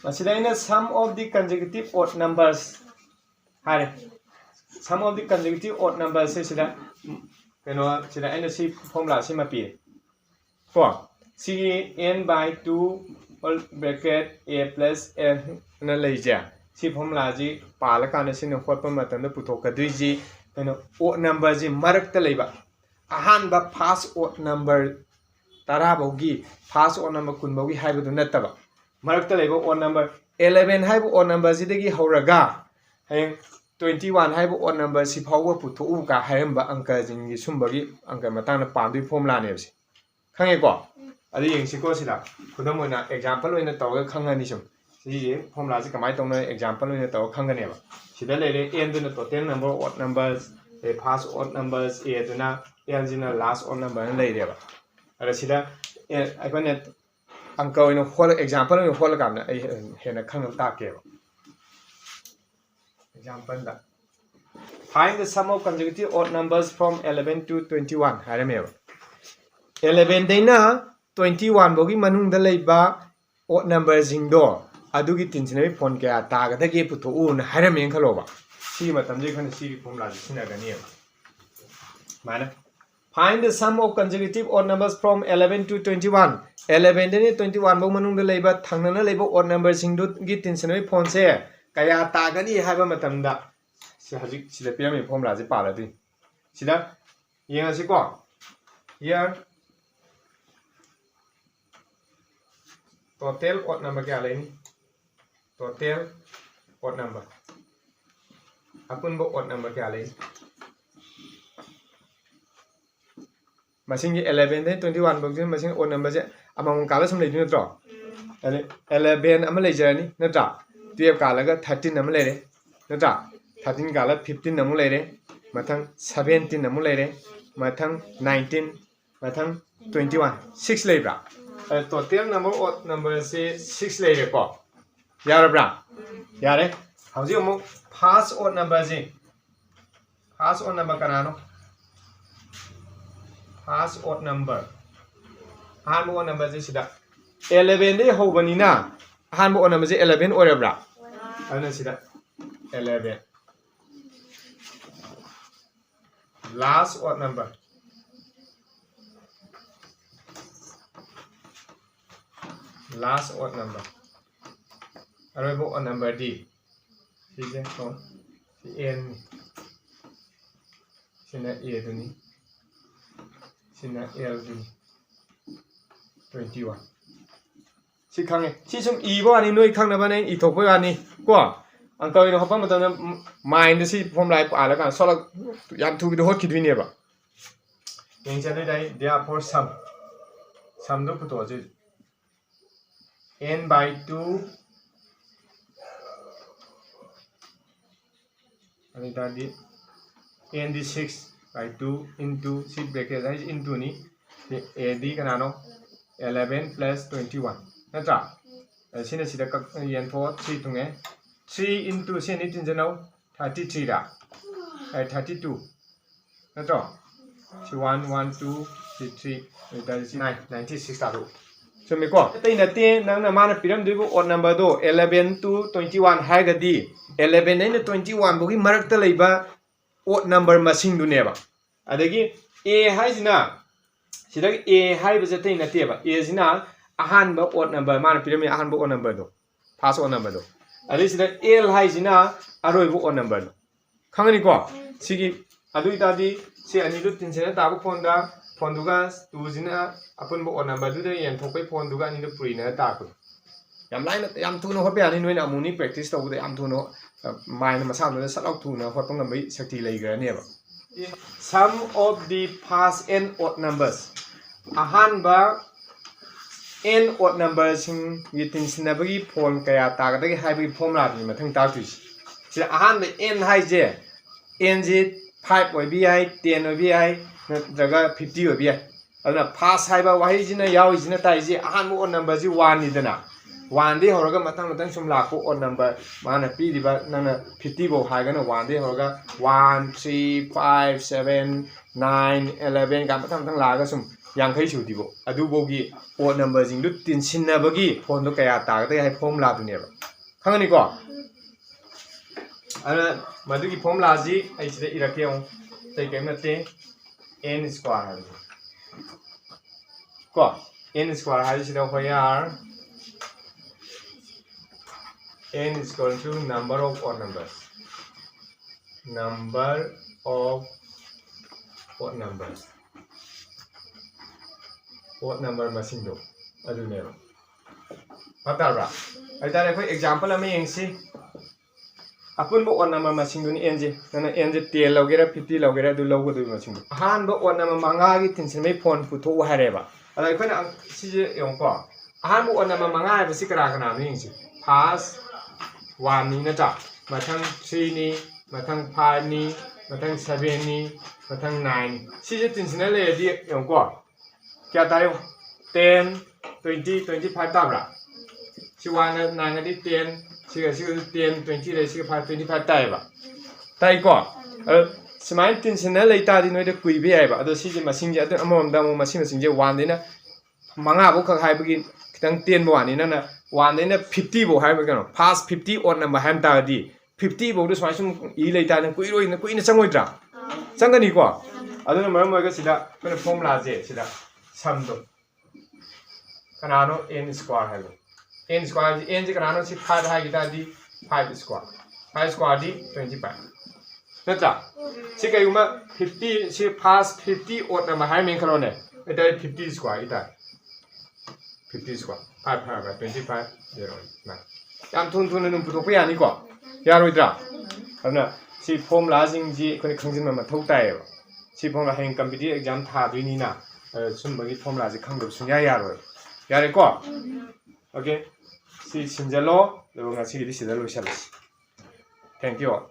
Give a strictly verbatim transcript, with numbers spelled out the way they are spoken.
ꯃꯁꯤꯗ ꯑꯩꯅ sum of the consecutive odd numbers ꯍꯥꯏꯔꯦ꯫ Sum of the consecutive odd numbers ꯁꯤꯗ, ꯎꯝ, ꯀꯩꯅꯣ, ꯁꯤꯗ ꯑꯩꯅ ꯁꯤ formula ꯁꯤꯃ ꯄꯤꯔꯦ ꯀꯣ꯫ ꯁꯤꯒꯤ n by two whole bracket a plus n ꯅ ꯂꯩꯁꯦ, ꯁꯤ formula ꯁꯤ ꯄꯥꯜꯂꯀꯥꯟꯗ ꯁꯤꯅ ꯍꯣꯠꯄ ꯃꯇꯝꯗ ꯄꯨꯊꯣꯛꯀꯗꯣꯏꯁꯤ ꯀꯩꯅꯣ, odd number ꯁꯤ ꯃꯔꯛꯇ ꯂꯩꯕ, ꯑꯍꯥꯟꯕ first odd number ꯇꯔꯥ ꯐꯥꯎꯒꯤ, first odd number ꯀꯨꯟ ꯐꯥꯎꯒꯤ ꯍꯥꯏꯕꯗꯨ ꯅꯠꯇꯕ, ꯃꯔꯛꯇ ꯂꯩꯕ odd number eleven ꯍꯥꯏꯕ odd number ꯁꯤꯗꯒꯤ ꯍꯧꯔꯒ ꯍꯌꯦꯡ twenty one ꯍꯥꯏꯕ odd number ꯁꯤ ꯐꯥꯎꯕ ꯄꯨꯊꯣꯛꯎ ꯀꯥ ꯍꯥꯏꯔꯝꯕ ꯑꯪꯀꯁꯤꯡꯒꯤ, ꯁꯨꯝꯕꯒꯤ ꯑꯪꯀ ꯃꯇꯥꯡꯗ ꯄꯥꯟꯗꯣꯏ formula ꯅꯦꯕ ꯁꯤ꯫ ꯈꯪꯉꯦꯀꯣ? ꯑꯗꯨ ꯌꯦꯡꯁꯤꯀꯣ, ꯁꯤꯗ ꯈꯨꯗꯝ ꯑꯣꯏꯅ example ꯑꯣꯏꯅ ꯇꯧꯔꯒ ꯈꯪꯉꯅꯤ꯫ ꯁꯨꯝ ꯁꯤꯒꯤ formula ꯁꯤ ꯀꯃꯥꯏꯅ ꯇꯧꯅꯣ example ꯑꯣꯏꯅ ꯇꯧꯔꯒ ꯈꯪꯒꯅꯦꯕ꯫ ꯁꯤꯗ ꯂꯩꯔꯦ, n ꯗꯨꯅ total number of odd numbers, ꯑꯗꯩ first odd numbers, a ꯗꯨꯅ, l ꯁꯤꯅ last odd number ꯅ ꯂꯩꯔꯦꯕ꯫ ꯑꯗ ꯁꯤꯗ, ꯑꯦ, ꯑꯩꯈꯣꯏꯅ ꯑꯪꯀ ꯑꯣꯏꯅ ꯍꯣꯠꯂ, example ꯑꯣꯏꯅ ꯍꯣꯠꯂꯀꯥꯟꯗ ꯑꯩ ꯍꯦꯟꯅ ꯈꯪꯅꯕ ꯇꯥꯛꯀꯦꯕ꯫ Example the, find the sum of consecutive odd numbers from eleven to twenty one ꯍꯥꯏꯔꯝꯃꯦꯕ꯫ eleven ꯗꯩꯅ twenty one ꯐꯥꯎꯒꯤ ꯃꯅꯨꯡꯗ ꯂꯩꯕ odd number ꯁꯤꯡꯗꯣ, ꯑꯗꯨꯒꯤ ꯇꯤꯟꯁꯤꯟꯅꯕꯒꯤ ꯐꯣꯟ ꯀꯌꯥ ꯇꯥꯒꯗꯒꯦ ꯄꯨꯊꯣꯛꯎꯅ ꯍꯥꯏꯔꯝꯃꯦꯅ ꯈꯜꯂꯣꯕ꯫ ꯁꯤꯒꯤ ꯃꯇꯝꯁꯤꯗ ꯑꯩꯈꯣꯏꯅ ꯁꯤꯒꯤ formula ꯁꯤ ꯁꯤꯖꯤꯟꯅꯒꯅꯤꯕ꯫ ꯁꯨꯃꯥꯏꯅ, find the sum of consecutive odd numbers from eleven to twenty one꯫ eleven ꯗꯩꯅ twenty one ꯐꯥꯎ ꯃꯅꯨꯡꯗ ꯂꯩꯕ ꯊꯪꯅꯅ ꯂꯩꯕ odd number ꯁꯤꯡꯗꯨꯒꯤ ꯇꯤꯟꯁꯤꯟꯅꯕꯒꯤ ꯐꯣꯟꯁꯦ ꯀꯌꯥ ꯇꯥꯒꯅꯤ ꯍꯥꯏꯕ ꯃꯇꯝꯗ, ꯁꯤ ꯍꯧꯖꯤꯛ ꯁꯤꯗ ꯄꯤꯔꯝꯃꯤꯕ formula ꯁꯤ ꯄꯥꯜꯂꯗꯤ, ꯁꯤꯗ ꯌꯦꯡꯉꯁꯤꯀꯣ꯫ Here total odd number ꯀꯌꯥ ꯂꯩꯅꯤ? Total odd number, ꯑꯄꯨꯟꯕ odd number ꯀꯌꯥ ꯂꯩꯅꯤ? ꯃꯁꯤꯡꯁꯦ eleven ꯗꯩ twenty one ꯐꯥꯎꯁꯤ ꯃꯁꯤꯡ odd number ꯁꯦ ꯑꯃꯃꯝ ꯀꯥꯜꯂ ꯁꯨꯝ ꯂꯩꯗꯣꯏ ꯅꯠꯇ꯭ꯔꯣ? ꯑꯗꯩ eleven ꯑꯃ ꯂꯩꯖꯔꯅꯤ ꯅꯠꯇ꯭ꯔꯥ? twelve ꯀꯥꯜꯂꯒ thirteen ꯑꯃ ꯂꯩꯔꯦ ꯅꯠꯇ꯭ꯔꯥ? thirteen ꯀꯥꯜꯂ fifteen ꯑꯃꯨꯛ ꯂꯩꯔꯦ, ꯃꯊꯪ seventeen ꯑꯃꯨꯛ ꯂꯩꯔꯦ, ꯃꯊꯪ nineteen, ꯃꯊꯪ twenty one, six ꯂꯩꯕ꯭ꯔꯥ? ꯑꯗ total number odd number ꯁꯦ six ꯂꯩꯔꯦꯀꯣ꯫ ꯌꯥꯔꯕ꯭ꯔꯥ? ꯌꯥꯔꯦ꯫ ꯍꯧꯖꯤꯛ ꯑꯃꯨꯛ first odd number ꯁꯦ, first odd number ꯀꯅꯥꯅꯣ? First odd number, ꯑꯍꯥꯟꯕ odd number ꯁꯦ ꯁꯤꯗ eleven ꯗꯒꯤ ꯍꯧꯕꯅꯤꯅ ꯑꯍꯥꯟꯕ odd numberꯁꯦ eleven ꯑꯣꯏꯔꯕ꯭ꯔꯥ? ꯑꯗꯨꯅ ꯁꯤꯗ eleven, last odd number, last odd number, ꯑꯔꯣꯏꯕ odd numberꯗꯤ ꯁꯤꯁꯦ, ꯀꯣ, ꯁꯤ Nꯅꯤ, ꯁꯤꯅ Aꯗꯨꯅꯤ, ꯁꯤꯅ Lꯗꯨꯅꯤ꯫ Twenty one꯫ ꯁꯤ ꯈꯪꯉꯦ꯫ ꯁꯤ ꯁꯨꯝ ꯏꯕ ꯋꯥꯅꯤ, ꯅꯣꯏ ꯈꯪꯅꯕꯅꯦ, ꯏꯊꯣꯛꯄꯩ ꯋꯥꯅꯤ ꯀꯣ꯫ ꯑꯪꯀ ꯑꯣꯏꯅ ꯍꯣꯠꯄ ꯃꯇꯝꯗ mindꯗ ꯁꯤ formula ꯄꯥꯜꯂꯀꯥꯟꯗ ꯁꯣꯛꯂꯛ ꯌꯥꯝ ꯊꯨꯕꯤꯗ ꯍꯣꯠꯈꯤꯗꯣꯏꯅꯦꯕ꯫ ꯌꯦꯡꯁꯦ꯫ ꯑꯗꯨ ꯑꯣꯏꯇꯥꯔꯗꯤ therefore sum, sumꯗꯣ ꯄꯨꯊꯣꯛꯑꯁꯤ꯫ N by two, ꯑꯗꯨ ꯑꯣꯏꯇꯥꯔꯗꯤ N D six by two into, ꯁꯤ bracket ꯍꯥꯏꯁꯤ intoꯅꯤ꯫ ꯁꯤ A ꯗꯤ ꯀꯅꯥꯅꯣ? Eleven plus twenty one, ꯅꯠꯇ꯭ꯔꯥ? ꯑꯗ ꯁꯤꯅ ꯁꯤꯗ ꯀꯛ-, ꯌꯦꯟꯊꯣꯛꯑꯣ, three ꯊꯨꯡꯉꯦ꯫ Three into ꯁꯤ ꯑꯅꯤ ꯇꯤꯟꯁꯤꯟꯅꯧ, thirty three ꯔꯥ? ꯑꯦ, thirty two, ꯅꯠꯇ꯭ꯔꯣ? ꯁꯤ one, one, two, ꯁꯤ three, ꯑꯗꯨ ꯑꯣꯏꯇꯥꯔꯗꯤ ꯁꯤ nine, ninety six ꯇꯥꯔꯛꯎ꯫ ꯆꯨꯝꯃꯤꯀꯣ? ꯑꯇꯩ ꯅꯠꯇꯦ, ꯅꯪꯅ ꯃꯥꯅ ꯄꯤꯔꯝꯗꯣꯏꯕ odd numberꯗꯣ eleven to twenty one ꯍꯥꯏꯔꯒꯗꯤ eleven ꯑꯩꯅ twenty one ꯐꯥꯎꯒꯤ ꯃꯔꯛꯇ ꯂꯩꯕ odd number ꯃꯁꯤꯡꯗꯨꯅꯦꯕ꯫ ꯑꯗꯒꯤ A ꯍꯥꯏꯁꯤꯅ, ꯁꯤꯗ A ꯍꯥꯏꯔꯤꯕꯁꯦ ꯑꯇꯩ ꯅꯠꯇꯦꯕ, Aꯁꯤꯅ ꯑꯍꯥꯟꯕ odd number, ꯃꯥꯅ ꯄꯤꯔꯝꯃꯤ ꯑꯍꯥꯟꯕ odd numberꯗꯣ, first odd numberꯗꯣ꯫ ꯑꯗꯩ ꯁꯤꯗ L ꯍꯥꯏꯁꯤꯅ ꯑꯔꯣꯏꯕ odd numberꯗꯣ꯫ ꯈꯪꯉꯅꯤꯀꯣ? ꯁꯤꯒꯤ, ꯑꯗꯨ ꯑꯣꯏꯇꯥꯔꯗꯤ ꯁꯤ ꯑꯅꯤꯗꯨ ꯇꯤꯟꯁꯤꯟꯅ ꯇꯥꯕ ꯐꯣꯟꯗ, ꯐꯣꯟꯗꯨꯒ ꯇꯨꯁꯤꯅ ꯑꯄꯨꯟꯕ odd numberꯗꯨꯗ ꯌꯦꯟꯊꯣꯛꯄꯩ ꯐꯣꯟꯗꯨꯒ ꯑꯅꯤꯗꯨ ꯄꯨꯔꯤꯅ ꯇꯥꯛꯄꯗꯣ꯫ ꯌꯥꯝ ꯂꯥꯏꯅ, ꯌꯥꯝ ꯊꯨꯅ ꯍꯣꯠꯄ ꯌꯥꯅꯤ꯫ ꯅꯣꯏꯅ ꯑꯃꯨꯛꯅꯤ practice ꯇꯧꯕꯗ ꯌꯥꯝ ꯊꯨꯅ, ꯑ, mindꯅ ꯃꯁꯥ ꯃꯊꯟꯇ ꯁꯠ ꯂꯥꯎ ꯊꯨꯅ ꯍꯣꯠꯄ ꯉꯝꯕꯒꯤ ꯁꯛꯇꯤ ꯂꯩꯈ꯭ꯔꯅꯦꯕ꯫ Sum of the first n odd numbers, ꯑꯍꯥꯟꯕ n odd numberꯁꯤꯡꯒꯤ ꯇꯤꯟꯁꯤꯟꯅꯕꯒꯤ ꯐꯣꯟ ꯀꯌꯥ ꯇꯥꯒꯗꯒꯦ ꯍꯥꯏꯕꯒꯤ formulaꯗꯨꯅꯤ ꯃꯊꯪ ꯇꯥꯛꯇꯣꯏꯁꯦ꯫ ꯁꯤꯗ ꯑꯍꯥꯟꯕ n ꯍꯥꯏꯁꯦ, nꯁꯦ five ꯑꯣꯏꯕ ꯌꯥꯏ, ten ꯑꯣꯏꯕ ꯌꯥꯏ, ꯅꯠꯇ꯭ꯔꯒ fifty ꯑꯣꯏꯕ ꯌꯥꯏ꯫ ꯑꯗꯨꯅ first ꯍꯥꯏꯕ ꯋꯥꯍꯩꯁꯤꯅ ꯌꯥꯎꯔꯤꯁꯤꯅ ꯇꯥꯛꯏꯁꯦ ꯑꯍꯥꯟꯕ odd numberꯁꯤ oneꯅꯤꯗꯅ, oneꯗꯒꯤ ꯍꯧꯔꯒ ꯃꯊꯪ ꯃꯊꯪ ꯁꯨꯝ ꯂꯥꯛꯄ odd number, ꯃꯥꯅ ꯄꯤꯔꯤꯕ, ꯅꯪꯅ fifty ꯐꯥꯎ ꯍꯥꯏꯔꯒꯅ oneꯗꯒꯤ ꯍꯧꯔꯒ one, three, five, seven, nine, eleven ꯀꯥꯏꯅ ꯃꯊꯪ ꯃꯊꯪ ꯂꯥꯛꯑꯒ ꯁꯨꯝ ꯌꯥꯡꯈꯩ ꯁꯨꯗ꯭ꯔꯤꯕꯣ, ꯑꯗꯨꯐꯥꯎꯒꯤ odd numberꯁꯤꯡꯗꯨ ꯇꯤꯟꯁꯤꯟꯅꯕꯒꯤ formulaꯗꯣ ꯀꯌꯥ ꯇꯥꯒꯗꯒꯦ ꯍꯥꯏ formulaꯗꯨꯅꯦꯕ꯫ ꯈꯪꯉꯅꯤꯀꯣ? ꯑꯗꯨꯅ ꯃꯗꯨꯒꯤ formulaꯁꯤ ꯑꯩ ꯁꯤꯗ ꯏꯔꯛꯀꯦ ꯌꯦꯡꯉꯨ꯫ ꯑꯇꯩ ꯀꯔꯤꯝ ꯅꯠꯇꯦ, n square ꯍꯥꯏꯕꯁꯦ꯫ ꯀꯣ, n square ꯍꯥꯏꯁꯤꯗ where n is equal to number of odd numbers, number of odd numbers, odd number ꯃꯁꯤꯡꯗꯣ ꯑꯗꯨꯅꯦꯕ꯫ ꯚꯥꯞ ꯇꯥꯔꯕ꯭ꯔꯥ? ꯑꯗꯨ ꯇꯥꯔꯗꯤ ꯑꯩꯈꯣꯏ example ꯑꯃ ꯌꯦꯡꯁꯤ꯫ ꯑꯄꯨꯟꯕ odd number ꯃꯁꯤꯡꯗꯨꯅꯤ nꯁꯦ꯫ ꯅꯪꯅ nꯁꯦ ten ꯂꯧꯒꯦꯔꯥ fifty ꯂꯧꯒꯦꯔꯥ, ꯑꯗꯨ ꯂꯧꯒꯗꯣꯏꯕ ꯃꯁꯤꯡꯗꯣ꯫ ꯑꯍꯥꯟꯕ odd number ꯃꯉꯥꯒꯤ ꯇꯤꯟꯁꯤꯟꯕꯒꯤ formula ꯄꯨꯊꯣꯛꯎ ꯍꯥꯏꯔꯦꯕ꯫ ꯑꯗ ꯑꯩꯈꯣꯏꯅ ꯁꯤꯁꯦ ꯌꯦꯡꯉꯨꯀꯣ, ꯑꯍꯥꯟꯕ odd number ꯃꯉꯥ ꯍꯥꯏꯕꯁꯤ ꯀꯅꯥ ꯀꯅꯥꯅꯣ ꯌꯦꯡꯁꯤ꯫ First oneꯅꯤ ꯅꯠꯇ꯭ꯔꯥ? ꯃꯊꯪ threeꯅꯤ, ꯃꯊꯪ fiveꯅꯤ, ꯃꯊꯪ sevenꯅꯤ, ꯃꯊꯪ nineꯅꯤ꯫ ꯁꯤꯁꯦ ꯇꯤꯟꯁꯤꯟꯅ ꯂꯩꯔꯗꯤ ꯌꯦꯡꯉꯨꯀꯣ, ꯀꯌꯥ ꯇꯥꯔꯦ? Ten, twenty, twenty five ꯇꯥꯕ꯭ꯔꯥ? ꯁꯤ oneꯅ nineꯒꯗꯤ ten, ꯁꯤꯒ ꯁꯤꯒꯁꯨ ten, twenty ꯂꯩ, ꯁꯤꯒ five, twenty five ꯇꯥꯏꯌꯦꯕ꯫ ꯇꯥꯏꯀꯣ? ꯑꯗꯣ ꯁꯨꯃꯥꯏꯅ ꯇꯤꯟꯁꯤꯟꯅ ꯂꯩ ꯇꯥꯔꯗꯤ ꯅꯣꯏꯗ ꯀꯨꯏꯕ ꯌꯥꯏꯌꯦꯕ꯫ ꯑꯗꯣ ꯁꯤꯁꯦ ꯃꯁꯤꯡꯁꯦ ꯑꯗꯨꯝ ꯑꯃꯔꯣꯝꯗ ꯑꯃꯨꯛ ꯃꯁꯤꯡ ꯃꯁꯤꯡꯁꯦ oneꯗꯩꯅ ꯃꯉꯥꯐꯧ ꯈꯛ ꯍꯥꯏꯕꯒꯤ ꯈꯤꯇꯪ ꯇꯦꯟꯕ ꯋꯥꯅꯤ꯫ ꯅꯪꯅ oneꯗꯩꯅ fifty ꯐꯥꯎ ꯍꯥꯏꯕ ꯀꯩꯅꯣ, first fifty odd number ꯍꯥꯏꯕ ꯇꯥꯔꯗꯤ fifty ꯐꯥꯎꯗ ꯁꯨꯃꯥꯏꯅ ꯁꯨꯝ ꯏ ꯂꯩꯇꯥꯔꯗꯤ ꯀꯨꯏꯔꯣꯏꯅ, ꯀꯨꯏꯅ ꯆꯪꯉꯣꯏꯗ꯭ꯔꯥ? ꯆꯪꯒꯅꯤꯀꯣ? ꯑꯗꯨꯅ ꯃꯔꯝ ꯑꯣꯏꯔꯒ ꯁꯤꯗ ꯑꯩꯈꯣꯏꯅ formulaꯁꯦ ꯁꯤꯗ sumꯗꯣ ꯀꯅꯥꯅꯣ n square ꯍꯥꯏꯕ? N square ꯍꯥꯏꯁꯦ, nꯁꯦ ꯀꯅꯥꯅꯣ? ꯁꯤ five ꯍꯥꯏꯈꯤ ꯇꯥꯔꯗꯤ five square, five squareꯗꯤ twenty five ꯅꯠꯇ꯭ꯔꯥ? ꯁꯤ ꯀꯩꯒꯨꯝꯕ fifty, ꯁꯤ first fifty odd number ꯍꯥꯏꯔꯝꯃꯦꯅ ꯈꯜꯂꯣꯅꯦ, ꯑꯗꯨ ꯇꯥꯔꯗꯤ fifty square ꯏ ꯇꯥꯔꯦ꯫ Fifty square, five five twenty five, zero nine꯫ ꯌꯥꯝ ꯊꯨꯅ ꯊꯨꯅ ꯑꯗꯨꯝ ꯄꯨꯊꯣꯛꯄ ꯌꯥꯅꯤꯀꯣ? ꯌꯥꯔꯣꯏꯗ꯭ꯔꯥ? ꯑꯗꯨꯅ ꯁꯤ formulaꯁꯤꯡꯁꯤ ꯑꯩꯈꯣꯏꯅ ꯈꯪꯖꯤꯟꯕ ꯃꯊꯧ ꯇꯥꯏꯌꯦꯕ꯫ ꯁꯤ formula ꯍꯌꯦꯡ competitive exam ꯊꯥꯗꯣꯏꯅꯤꯅ, ꯑ, ꯁꯨꯝꯕꯒꯤ formulaꯁꯦ ꯈꯪꯗꯕ ꯁꯨꯡꯌꯥ ꯌꯥꯔꯣꯏ꯫ ꯌꯥꯔꯦꯀꯣ? Okay, ꯁꯤ ꯁꯤꯟꯖꯜꯂꯣ, ꯑꯗꯨꯒ ꯉꯁꯤꯒꯤꯗꯤ ꯁꯤꯗ ꯂꯣꯏꯁꯜꯂꯁꯤ꯫ Thank you all.